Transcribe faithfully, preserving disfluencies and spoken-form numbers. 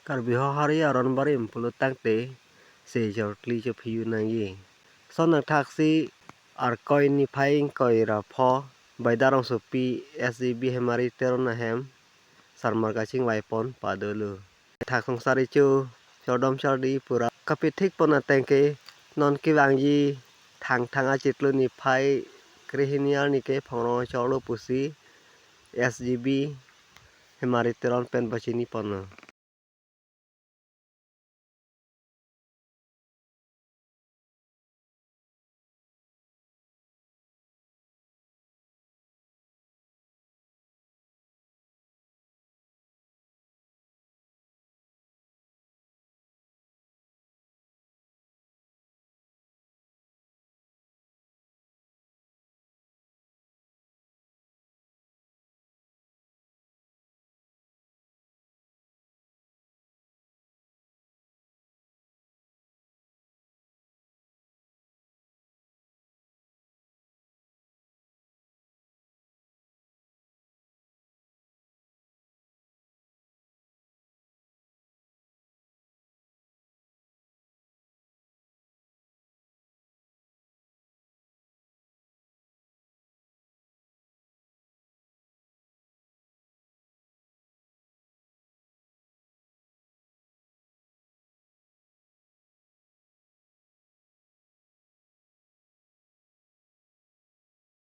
Karbi Hawhari aron barim pulo tangte se jortli chophiyu nangji. Son nangthaksi Arkoi niphai ingkoi ra pho Baidar Rongsopi S G B Hemari Teron ahem sarmar kachingvaipon padolo. Thak songsar icho chordom chardi pura kapithikpon ateng ke non kevangji Thangthang achiklo niphai krehini arni ke phongrong chorlo pusi S G B Hemari Teron pen pachiniponlo.